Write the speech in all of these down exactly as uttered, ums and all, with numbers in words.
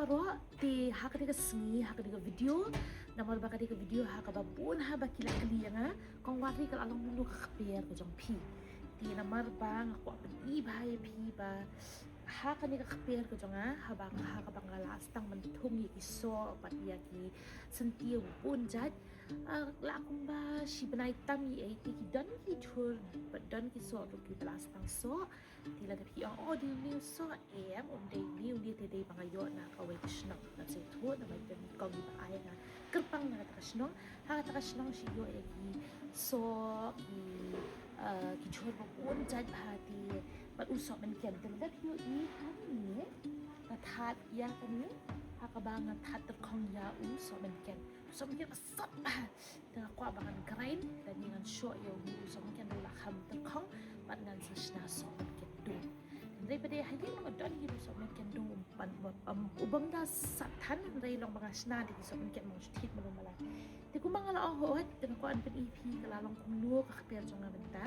Te ha kane ka sngi, ha kane ka video, namar ba kane ka video ha kaba bun ha ba ki la kylli ïa nga, kong Wari ka la long kumno ka kper ka jong phi. Te namar ba nga kwah pyni bha ïa phi ba ha kane ka kper ka jong nga, ha ba ha kaba nga la sdang ban thung ïa ki soh bad ïa ki syntiew bun jait. Ah, la kumba shi bnai tam ïa ei te ki don ki jhur bad don ki soh ruh kiba la sdang soh. Te lada phi ong, oh, dei une u soh, em, um dei une, une te dei ba nga ïoh na kawei ka shnong. Nga sngewthuh namar don kong iba ai nga kyrpang na kata ka shnong. Ha kata ka shnong shi ïoh ïa ki soh, ki, ah, ki jhur ba bun jait bha te bad u soh mynken. Te lada phi ïohi hangne nga thad ïa kane ha kaba nga thad tyrkhong ïa u soh mynken. U soh mynken ba sot bha. Te nga kwah ba ngan grind lane ngan shoh ïa u soh mynken da u la kham tyrkhong bad ngan sa shna soh mynken dung. Hynrei pat de ha ïing nga don hi u soh mynken dung, um pan, um, u bym da sat than, hynrei long ba nga shna da ki soh mynken, ma nga shu thied malu mala. Te kumba nga la ong hooid, te nga kwah ban pyni ïa phi ka la long kumno ka kper jong nga mynta.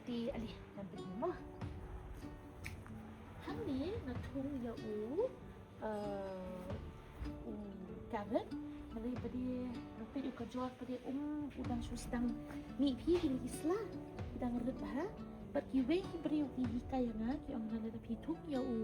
Te ale ngan pyni mo. Hangne nga thung ïa u, eh, u carrot, hynrei pat de, nga peit u kajol pat de, um, u dang shu sdang mih, phi, kine ki sla ki dang rit bha. Bad kiwei ki briew ki hikai ïa nga, ki ong nga lada phi thung ïa u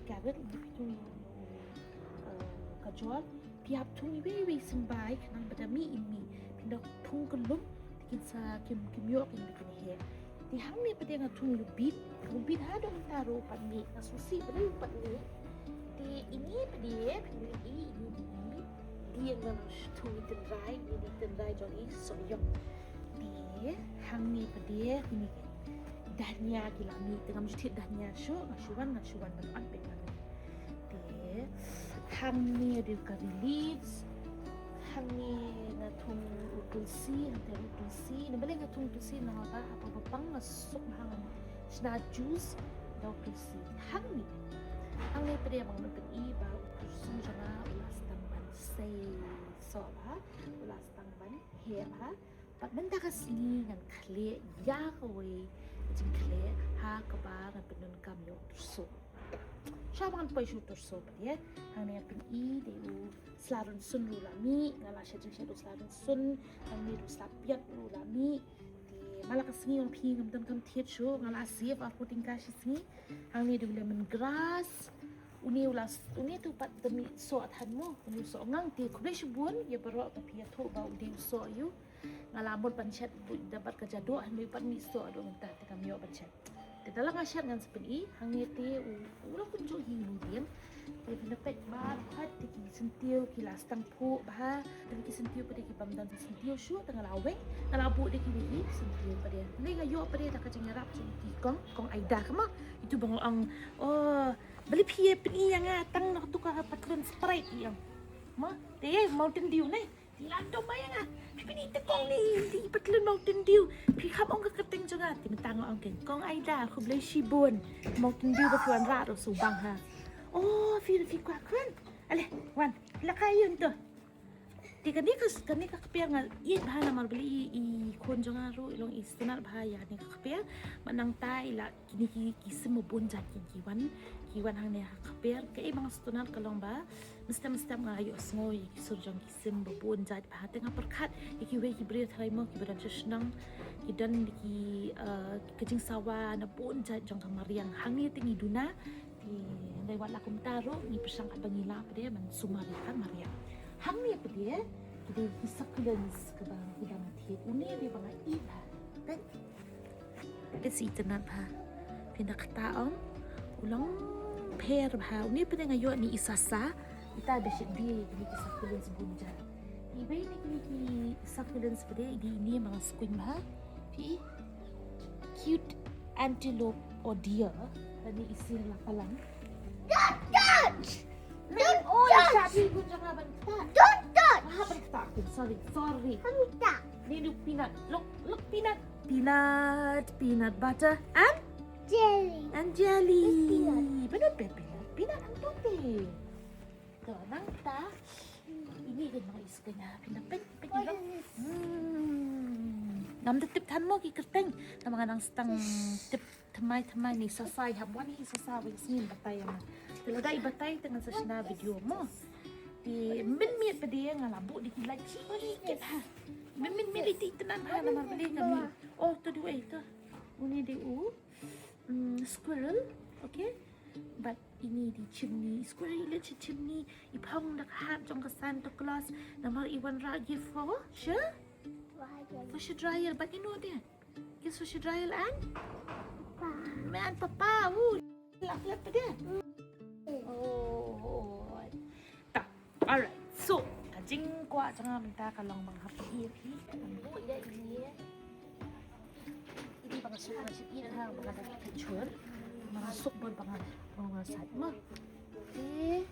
carrot, lada phi thung ïa u, eh, kajol, phi hap thung iwei iwei symbai khnang ba da mih in mih. Phin da thung kyllum te kin sa, kim, kim ïoh kin, kin heh. Te hangne pat de nga thung ïa u beet, u beet haduh mynta ruh u pat mih, nga sngewsih ba dei u pat mih. Te ine pat de, phi ïohi ine, ine, ine, ine nga la thung i tynrai, ine i tynrai jong i sohïong. Te hangne pat de, ine, dhania ki la mih, te ngam ju thied dhania shuh, nga shu wan, nga shu wan ban ot beit nga. Te hangne dei u curry leaves, hangne nga thung u tulsi, hangtei ruh u tulsi. Namar balei nga thung tulsi, namar ba haba pang nga suk bha ngan shna juice da u tulsi. Hangne, hangne pat de ba ngan pyni ba u kyrsu jong nga u la sdang ban sei soh bha, u la sdang ban heh bha. Bad mynta ka sngi ngan khleh ïa kawei ka jingkhleh ha kaba ngan pyndonkam ïa u tyrso. Shuwa ba ngan poi sha u tyrso pat de, hangne ngan pyni dei u sla rynsun ruh la mih, nga la shet jingshet u sla rynsun, hangne ruh u sla piat ruh la mih. Te man la ka sngi ong phi ngam donkam thied shuh, nga la save arphew tyngka shi sngi. Hangne dei u lemon grass. Une u la, une te u pat da mih soh than mo, une u soh ngang. Te khublei shibun ïa baroh ba phi ïathuh ba u dei u soh ïa u. Nga la mut ban shet buit da bad ka jadoh, hynrei u pat mih soh haduh mynta te kam ïoh ban shet. Te da la nga shet ngan sa pyni, hangne te u, u la kumjuh hi u dieng. Te phin da peit ba khot te ki syntiew ki la sdang phuh bha, te ki syntiew pat de ki bym don syntiew shuh, te nga la weng, nga la buh de kiwei ki syntiew pat de. Hynrei nga ïoh pat de da ka jingïarap jong ki kong, kong Aida ka mo. Itu ba nga ong, oh, balei phi ïa pyni ïa nga tang na katu ka patlun Sprite ïa. Mo, te Mountain Dew ne. Te la dom ïa nga. Phi pyni te kong ne, te patlun Mountain Dew. Phi kham ong ka kyrteng jong nga. Te mynta nga ong keiñ, kong Aida, khublei shibun. Mountain Dew ba phi wanrah ruh shu bang ha. Oh, phi, phi kwah khun. Ale, wan. La ka ïun to. Te kane ka, kane ka kper nga ïeit bha namar balei i, i khun jong nga ruh i long i sngewtynnat bha ïa kane ka kper. Bad nangta i la kine ki, ki sim ba bun jait ki, ki wan, ki wan hangne ha ka kper. Kaei ba nga sngewtynnat ka long ba mynstep mynstep nga ïohsngew ïa ki sur jong ki sim ba bun jait bha. Te nga pyrkhat ïa kiwei ki briew tharai mo kiba don sha shnong ki don ki, eh, ka jingsawa na bun jait jong ka mariang. Hangne te ngi duna. Te hynrei wat la kumta ruh ngi pyrshang kat ba ngi lah pat de ban sumar ïa ka mariang. Hangne pat de ki dei ki succulents kaba ngi dang thied. Une dei ba nga ïeit bha. Peit. Peit shi itynnat bha. Phin da ktah ong u long pher bha. Une pat de nga ïoh ne i sasa. Ita ba shit bia ïa kine ki succulents bun jait. Iwei na kine ki succulents pat de i dei ine ba nga skwin bha. Phi, cute antelope or deer. Lane i sir la palang. Don't touch! Don't touch! Shah phi gun jong nga ban ktah. Don't touch! Ah, ban ktah kun. Sorry, sorry. Ban ktah. Ni du peanut. Look, look peanut. Peanut, peanut butter and jelly. And jelly. Peanut. Peanut, peanut, peanut. Peanut ang tote. To, nangta. Ini din mga iskanya. Peanut, peanut, peanut. Hmm. Ngam da tip than mo ki kyrteng. Namar nga dang sdang tip thymmai thymmai ne sasa, i hap wan hi sasa wei sngi batai ïa nga. Te lada i batai te ngan sa shna video mo. Te mynmiet pat de nga la buh da ki light shi kit ha. Mynmiet miet iti itynnad ha namar balei ka miet. Oh, to duwai to. Une de u, mm, squirrel, okay? Bad ine de chimney, squirrel i leit sha chimney, i phong da ka hat jong ka Santa Claus, namar i wanrah gift for sha, for sha dryer, bad ino de. Gift for sha dryer and? Papa. Man papa, u. La flap pat de. Oh, oh, oh. Ta. Alright. So, ka jingkwah jong nga mynta ka long ba nga hap ïa phi. Buh ïa ine. Ine ba nga suk, nga suk ine ha ba nga da ka chur. Ba nga suk bad ba nga, ba nga sait mo. Okay.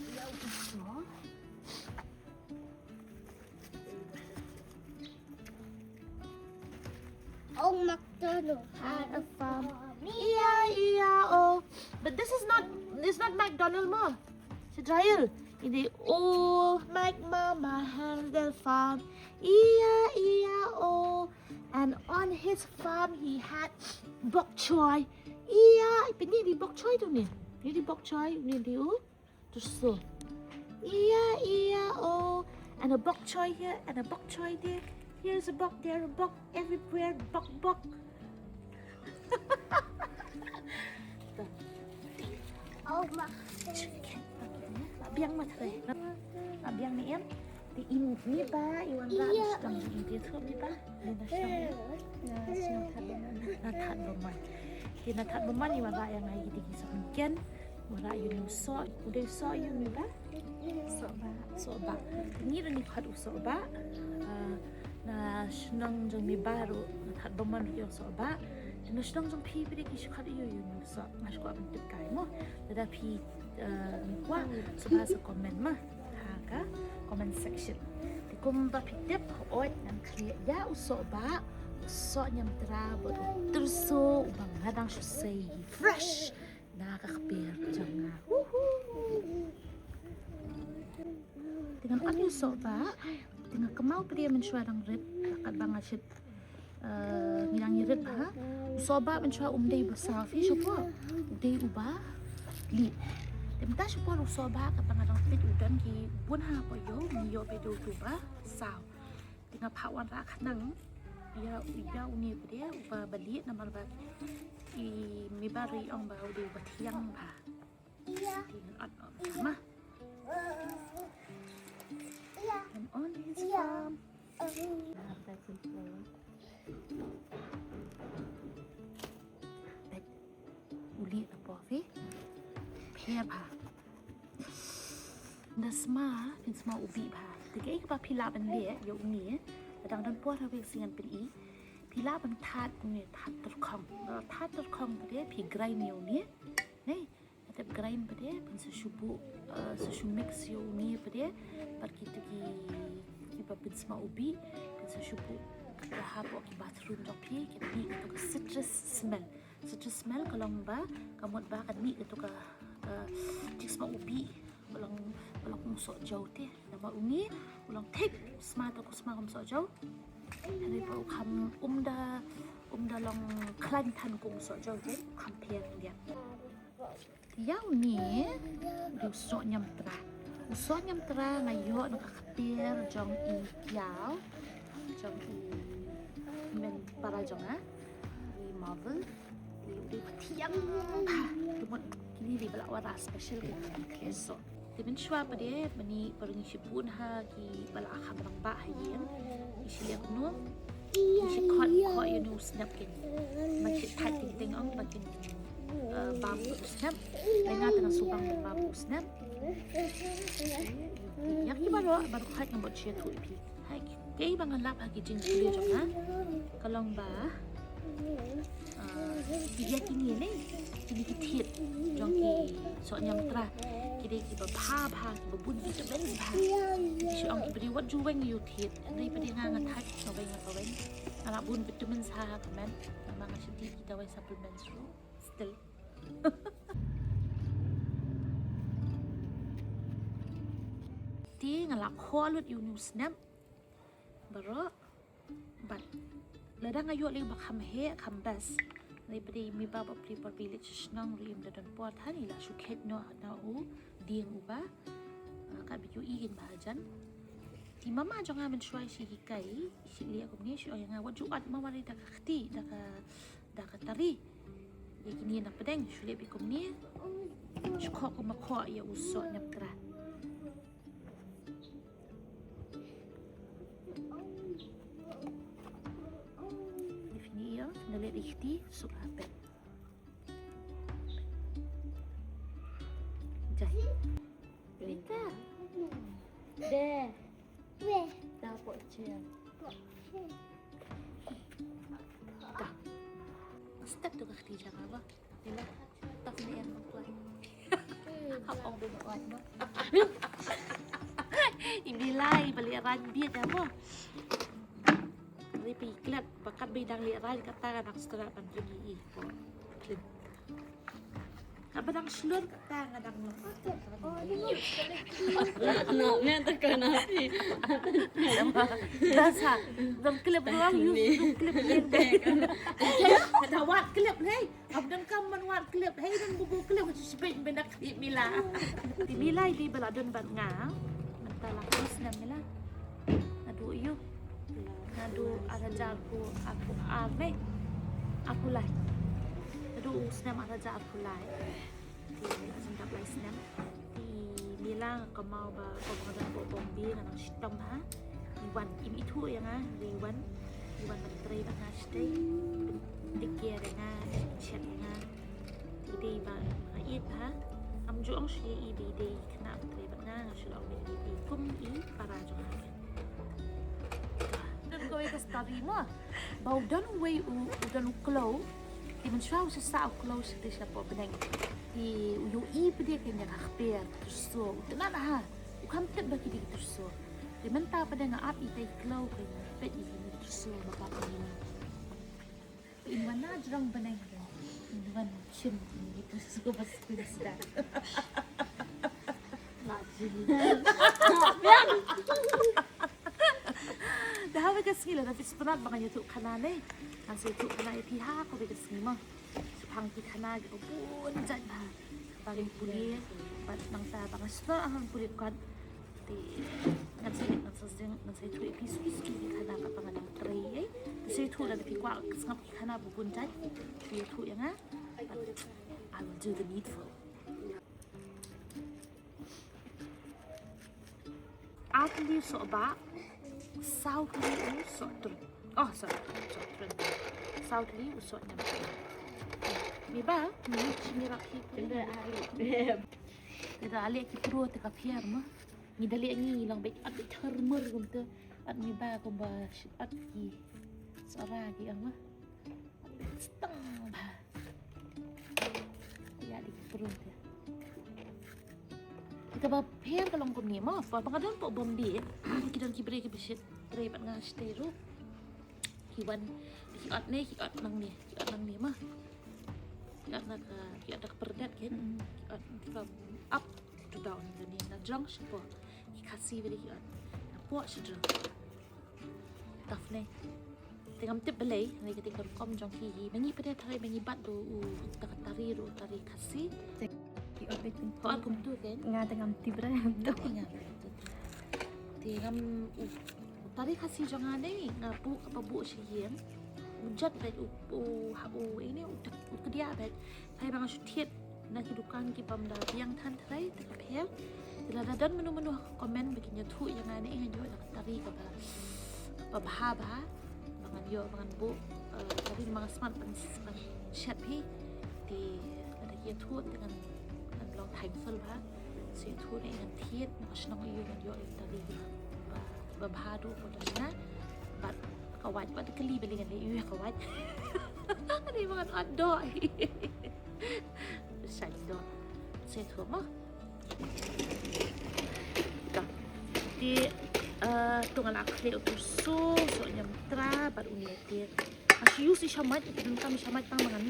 Ïa u so. Old MacDonald had a farm. E I E I O. But this is not, it's not McDonald mo. Sha dryer. In the old Mac Mama had a farm. E I E I O. And on his farm he had bok choy. E I, pynïaid bok choy tu ne. Pynïaid bok choy, pynïaid u. Just so. E I E I O. And a bok choy here and a bok choy there. Here's a bok, there a bok, everywhere bok bok. Oh, ma. La biang ma trai. La biang ni em. Te ine ba i wanrah, ïa, sdang jong i te thoh mi ba. Ni na sdang. Na sdang that bymman. Na that bymman. Te na that bymman i wanrah ïa nga ïa ki dei ki sohmynken. Wanrah ïa une u soh, u dei u soh ïa une ba. Sohbah. Sohbah. Ngi ruh ngi khot u sohbah. Ah, na shnong jong mi ba ruh na that bymman ruh ïa u sohbah. Te na shnong jong phi phi dei ki shu khot ïa u, ïa une u soh. Nga shu kwah ban tip kai mo. Lada phi, eh, kwah, sngewbha sa comment ma ha ka comment section. Te kumba phi tip, hooid ngan khlieh ïa u sohbah, u soh ñiamtra bad u tyrso uba nga dang shu sei fresh na ka kper jong nga. Woohoo! Te ngan on ïa u sohbah, te nga kynmaw phi dei mynshuwa dang rit, katba nga shit Eh, ngi dang ïarit bha. U sohbah mynshuwa um dei uba saw, phi shu poi. U dei uba lieh. Te mynta shu poi u sohbah katba nga dang peit u don ki bun ha poi ïew, ngi ïoh peit u tu ba saw. Te nga phah wanrah khnang ïa, ïa une pat de uba, ba lieh namar ba i mi ba ruh i ong ba u dei uba thiang bha. Te ngan on, on ma. I'm on his farm. U lieh na pdeng phi. Pher bha. Nda sma, phin sma u bih bha. Te kaei kaba phi lah ban leh ïa une, lada dang don por ha wei ka sngi ngan pyni. Phi lah ban thad une, thad tyrkhong. Lada thad tyrkhong pat de phi grind ïa une. Nei. Ngan tip grind pat de, phin sa shu buh, eh, sa shu mix ïa une pat de bad kita ki, kiba pynsma u bih, phin sa shu buh ha hapoh ki bathroom jong phi, kin mih kato ka citrus smell. Citrus smell ka long ba, ka mut ba kan mih kato ka, ka jingsma u bih ba long, ba long kum u soh jew te. Namar une u long thik, u sma te u sma kum u soh jew. Hynrei ba u kham, um da, um da long khlaiñ than kum u soh jew te, u kham pher khyndiat. Ïa une u dei u soh ñiamtra. U soh ñiamtra nga ïoh na ka kper jong i Kiaw, jong i hynmen para jong nga, i Marvel. Te u dei uba thiang bha. Te mut kine dei ba la wanrah special ka ïing khlem soh. Te mynshuwa pat de mynne ba ngi shibun ha kiba la kham rangbah ha ïing, ngi shu leh kumno? Ngi shu khot, khot ïa une u snep kin, ba shu thait teng teng ong ba kin, eh, bam u snep. Te nga te nga shu bam, bam u snep. Ïa ki baroh, baroh khait nga bad shu ïathuh ïa phi. Hai, kaei ba nga lap ha ki jingpule jong nga ka long ba, ah, ïa kine ne, kine ki thied jong ki soh ñiamtra, ki dei kiba bha bha, kiba bun vitamins bha. Ki shu ong kiba dei wat ju weng ïa u thied. Hynrei pat de nga, nga thait nga weng, nga weng. Nga la bun vitamins ha, ha ka met. Namar nga shu dih ki dawai supplements ruh. Still. Te nga la khoh lut ïa une u snep baroh. Bad lada nga ïoh lei ba kham heh, kham best, Dei pdei mi ba ba pdei por bilik shnong ri im da don por than ila shu khet no na u dieng uba. Ka bi yu i gin ba jan. Te mama jong nga mynshuwa shi hikai shi li akum ni shu oi nga wat ju at ma wari da ka khti da ka da ka tari. Ye kini na pdeng shu le bi kum ni. Shu kho kum ma kho ya u so nyap kra. If ni yo na le di khti suk apet. Jai. Rika. De. Da po chen. Da. Step tu ka khti jaka ba. Ila. Taf ni yang kuat. Hap ong bin kuat ba. Ini lai balik ran dia dah ba. Ri pi klep bakat bidang li rai kata ka dang stra ban pergi i po. Klep. Ka ba dang slur kata ka dang lo. No, me ta ka na si. Dasa, dang klep ruang yu klep ni. Ka da wat klep hei. Ab dang kam man wat klep hei dang bubu klep ka sibek benak i mila. Ti mila i di bala don ban nga. Menta la kus na mila. Adu yu. Nadu ara jar ku aku ave. Aku lai. Nadu u snem ara jar aku lai. Ti asan dap lai snem. Ti mila nga kamau ba ko ba ngadon bo bombi nga nang shitom ha. Iwan im ithu ya nga. Iwan. Iwan ban trei ba nga shtei. Dikir ya nga. Chet ya nga. Idei ba nga it ha. Am ju ong shi idei dei kena ban trei ba nga nga shu ong idei kum i para jong ha. Don kawei ka story mo. Ba u don uwei u u don u klou. Ti mynshuwa u sa sa u klou sa te sa po bneng. Ti u yu i pdei ka nya ka kper turso u tnat ha. U kam tip ba ki dei turso. Ti mynta pdei nga ap i tai klou ka nya pet i ni turso ba ka ni. In wan na jrong bneng. In wan chin i ni turso ba skun sda. La jin. Da hawe ka sngi la da fis penat ba ngan ïathuh khana ne. Ngan sa ïathuh khana ïa phi ha kawei ka sngi ma. Shaphang ki khana ki bun jait ba. Ba ngi pule bad nangta ba ngan sa ngan pule kat. Te ngan sa ngan sa jing ngan sa ïathuh ïa phi suki suki ki khana ba ngan dang trei ei. Te sa ïathuh lada phi kwah sngap ki khana ba bun jait. Phi ïathuh ïa nga. But I will do the needful. Ar tylli u sohbah, saw tylli u sohtrun. Oh, sorry, sohtrun. Saw tylli u sohñiam. Mi ba, mi chi mi rap hi. Te da ale ki pro te ka phiar ma. Ngi da leh ngi long beit at beit ther mer kumta. At mi ba kumba shit at ki. Sara ki ama. Stang ba. Ya di ki pro te. Kita ba pher ka long kumne mo. Ba ba ka don po bom di. Ki don ki bre ki bishit. Bre pat nga stay ru. Ki wan ki ot ne ki ot nang ne ki ot nang ne ma. Ki ot na ka ki ot na ka perdet kin. Ki ot from up to down. Ni na jrong shapo. Ki Khasi beri ki ot. Na po shidrong. Tough ne. Te ngam tip balei ne ka te kom kom jong ki hi. Mangi pede tharai mangi bat do u ta ka tari do tari Khasi. Ki ot bit kum. Ko ot kum tu ken. Nga te ngam tip re. Te ngam u Tari Khasi jong nga ne nga buh ka ba buh shi ïing. U jat bad u u ha u ini u u kdia bad. Hai ba nga shu thied na ki dukan ki bam da biang than trai te ka pher. Te lada don menu menu ha ka comment ba kin ïathuh ïa nga ne nga ïoh da ka tari ka ba ba bha bha ba ngan ïoh ba ngan buh tari ma nga smat ban ban shet phi. Te lada ki ïathuh te ngan ngan long thankful bha. Sa ïathuh ne ngan thied na ka shnong ïa u ngan ïoh ïa u tari ba ba bha duh ko ta shna. Bad ka wait bad ka li ba li ngan ïoh ka wait. Ani ba ngan ot doh. Sa ïathuh. Sa ïathuh mo. Ka. Te tu nga la khleh u turso so ñiam tra bad u ne te. As you see shamat, kita nunca mi shamat tang mangan.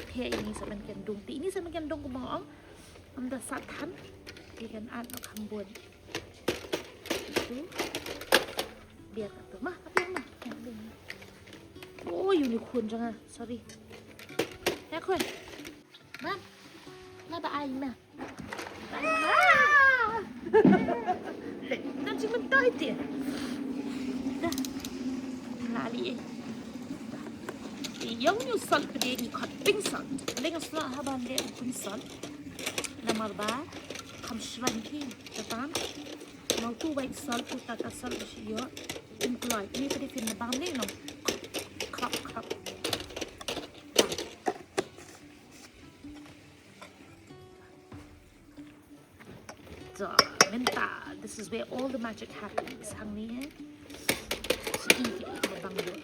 Te ini sa ban ken dong. Te ini sa ban ken dong ko ba ong. Am da sat than ki kan at no kham bun. Tu biar ka tu ma ka biar ma. Oh unicorn jong nga, sorry. Khun. Bam. Nga ba ai ma. Nan jingmyntoi te. Da. La li. Ïa u salt phi dei ngi khot pink salt. Leng salt haba leh pink salt. Namar ba kham shrang hi. Kata. Nau tu white salt tu Tata salt ba shi ïoh. Um kloi. Ni phi dei phin bam ni no. Krap krap. So, mynta, this is where all the magic happens. Hangne, eh? Shi ïa ki ba bang ïoh.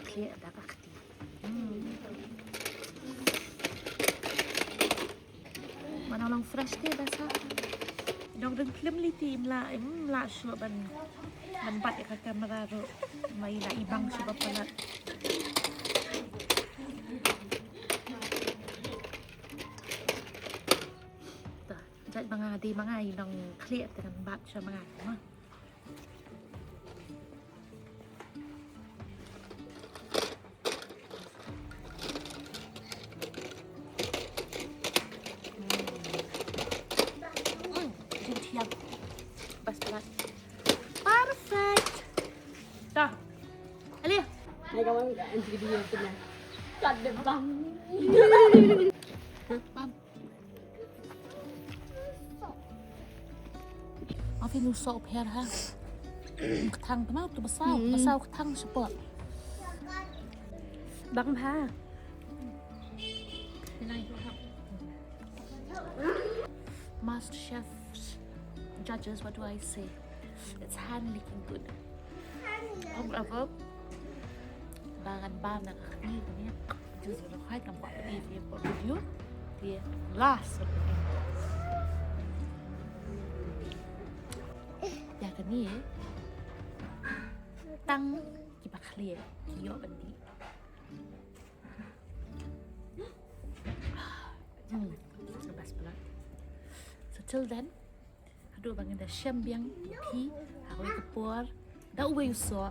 Khlieh da ka kti. Hmm. Mana long fresh te basa. Dong deng klim li ti im la, im la shuh ban, ban bat ïa ka camera ruh. Mai la i bang shuh ba palat. Jait ma nga, dei ma nga i nong khlieh te kan bat sha ma nga ma. Hmm, jin thiang. Bas palat. Perfect. Dah. Alia. Mai kawan ka anti dia punya. Kat de bang. Bang. Afi nu sok pher ha. Kthang kena tu basau, basau kthang sepot. Bang ha. Master Chef's judges, what do I say? It's hand licking good. Ong ava ba ngan bam na ka khmih ka miat. Just gonna hide kam kwah phi phi por video. Phi last. Ya kani tang ki ba khlieh ki ïoh ban dih. Hmm, best palat. So till then, haduh ba ngin da shem biang ïa phi ha kawei ka por da uwei u soh.